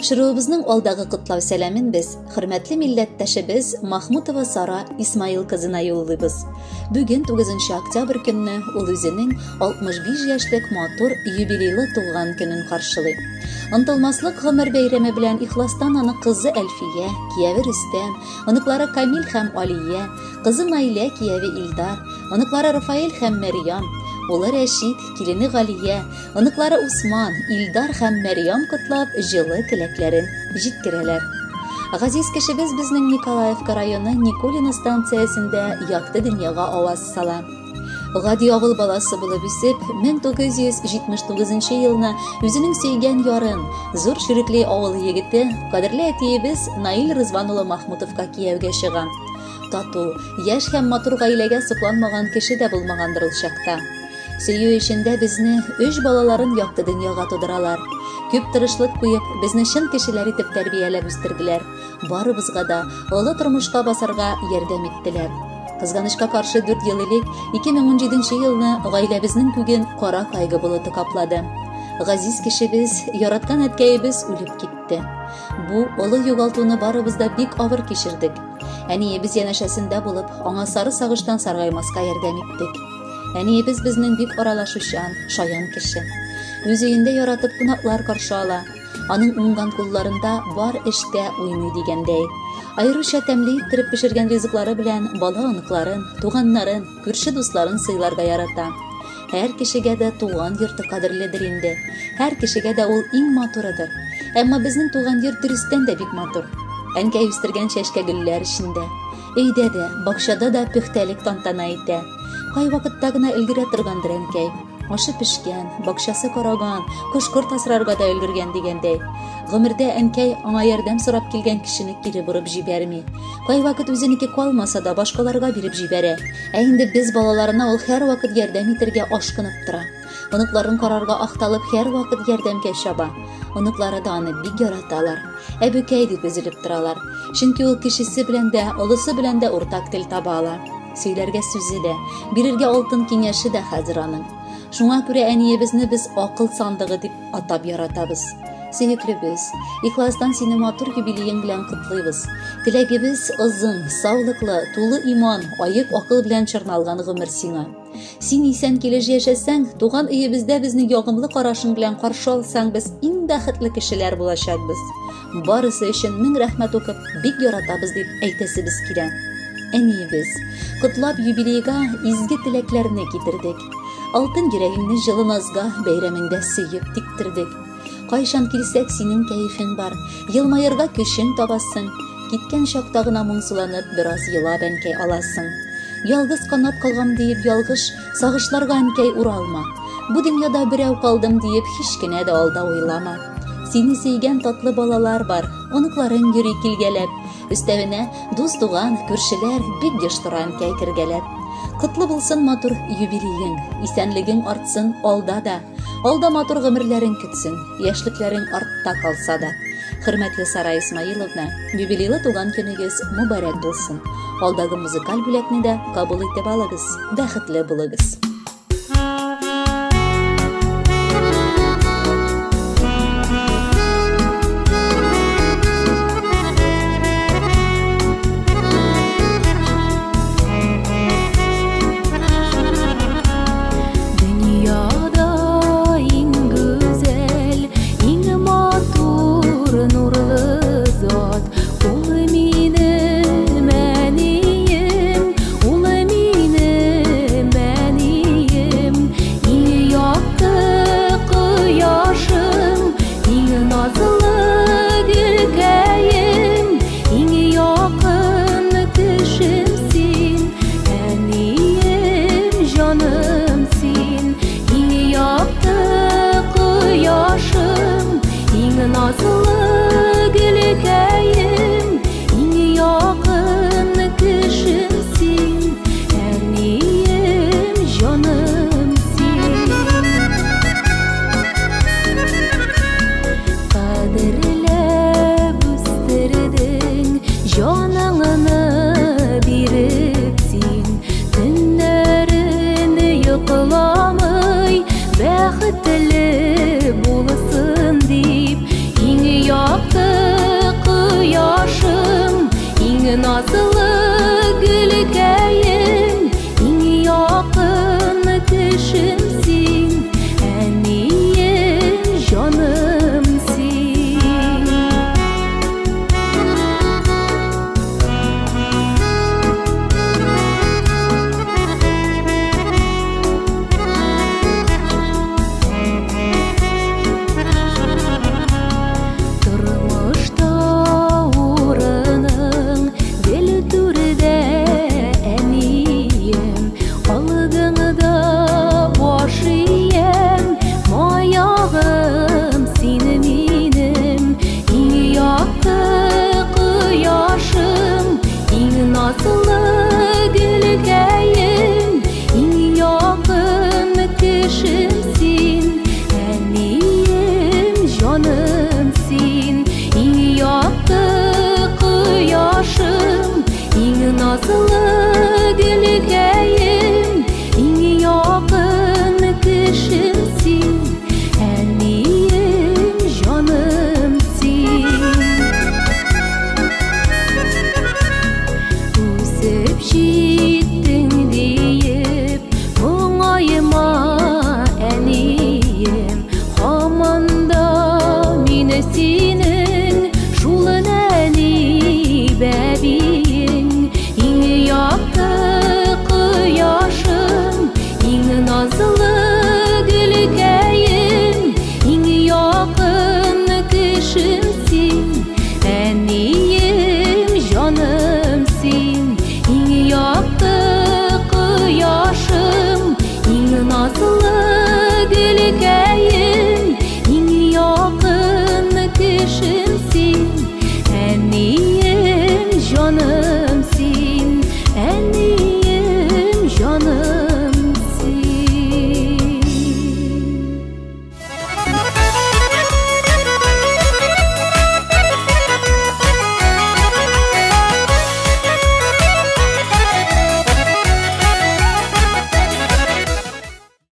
Тапшыруыбызның алдагы котлау сәламен без хөрмәтле милләттәшебез Махмутова Сара Исмаил кызына юллыйбыз. Бүген 9 октябрь көнне ул үзенең 65 яшьлек матур юбилейлы туган көнен каршылый. Онтылмаслык гомер бәйрәме белән ихластан аны кызы Әлфия, кияве Рөстәм, оныклары Камил һәм Алия, кызы Наилә, кияве Илдар, оныклары Рафаэль һәм Мәрьям, улы Рәшит, килене Галия, оныклары Усман, Илдар һәм Мәрьям котлап, җылы теләкләрен җиткерәләр. Газиз кешебез безнең Николаевка районы Никулино станциясендә якты дөньяга аваз сала. Гади авыл баласы булып үсеп, 1979 елны үзенең сөйгән ярын, Зур Чирекли авылы егете, кадерле әтиебез Наил Рызван улы Махмутовка кияүгә чыга. Тату, яшь һәм матур гаиләгә сокланмаган кеше дә булмагандыр ул чакта. Сөю эчендә безне, өч балаларын якты дөньяга тудыралар. Күп тырышлык куеп, безне чын кешеләр итеп тәрбияләп үстерделәр. Барыбызга да олы тормышка басарга ярдәм иттеләр. Кызганычка каршы, 4 ел элек, 2017 елны гаиләбезнең күген кара кайгы болыты каплады. Газиз кешебез, яраткан әткәебез үлеп китте. Бу олы югалтуны барыбыз да бик авыр кичердек. Әниебез янәшәсендә булып, аңа сары сагыштан саргаймаска ярдәм иттек. Әниебез безнең бик аралашучан, шаян кеше. Үз өендә яратып кунаклар каршы ала. Аның уңган кулларында бар эштә уйный дигәндәй. Аеруча тәмле иттереп пешергән ризыклары белән бала оныкларын, туганнарын, күрше дусларын сыйларга ярата. Һәр кешегә дә туган йорты кадерледер инде. Һәр кешегә дә ул иң матурыдыр. Әмма безнең туган йорт дөрестән дә бик матур. Әнкәй үстергән чәчкә гөлләр эчендә. Өйдә дә, бакчада да пөхтәлек тантана итә. Кай вакытта гына өлгерә торгандыр әнкәй. Ашы пешкән, бакчасы караган, кош-корт асрарга да өлгергән дигәндәй. Гомердә әнкәй аңа ярдәм сорап килгән кешене кире борып җибәрми. Кайвакыт үзенеке калмаса да, башкаларга биреп җибәрә. Ә инде без балаларына ул һәрвакыт ярдәм итәргә ашкынып тора. Оныкларын карарга ахталып һәрвакыт ярдәмгә чаба. Оныклары да аны бик яраталар. Әбекәй дип өзелеп торалар. Чөнки ул кешесе белән дә, олысы белән дә уртак тел таба ала. Сөйләргә сүзе дә, бирергә алтын киңәше дә хәзер аның. Шуңа күрә әниебезне без акыл сандыгы дип атап яратабыз. Сөеклебез, ихластан сине матур юбилеең белән котлыйбыз. Теләгебез озын, саулыклы, тулы иман, аек акыл белән чорналган гомер сиңа. Син исән килеш яшәсәң, туган өебездә безне ягымлы карашың белән каршы алсаң, без иң бәхетле кешеләр булачакбыз. Барысы өчен мең рәхмәт укып, бик яратабыз дип әйтәсебез килә. Әниебез, котлап юбилейга изге теләкләрне китердек. Алтын йөрәгеңне җылы назга бәйрәмеңдә сөеп тиктердек. Кайчан килсәк, синең кәефең бар, елмаерга көчең табасың. Киткән чакта гына моңсуланып, бераз елап әнкәй аласың. Ялгыз канат калгам диеп ялгыш, сагышларга әнкәй уралма. Бу дөньяда берәү калдым диеп һич кенә дә алда уйлама. Сине сөйгән татлы балалар бар, оныкларың йөри килгәләп. Өстәвенә дус-туган, күршеләр бик еш тора әнкәй кергәләп. Котлы булсын матур юбилеең, исәнлегең артсын алда да. Алда матур гомерләрең көтсен, яшьлекләрең артта калса да. Хөрмәтле Сара Исмаиловна, юбилейлы туган көнегез мөбарәк булсын. Алдагы музыкаль бүләкне дә кабул итеп алыгыз. Бәхетле булыгыз. Дөньяда иң гүзәл, иң матур нурлы зат ул минем әнием, ул минем әнием. Иң якты кояшым, иң назлы гөлкәем, иң якын кешем син, әнием, җаным син. Иң якты кояшым, иң назлы гөлкәем, иң якын кешем син, әнием, җаным син. Кадерләп үстердең, җаныңны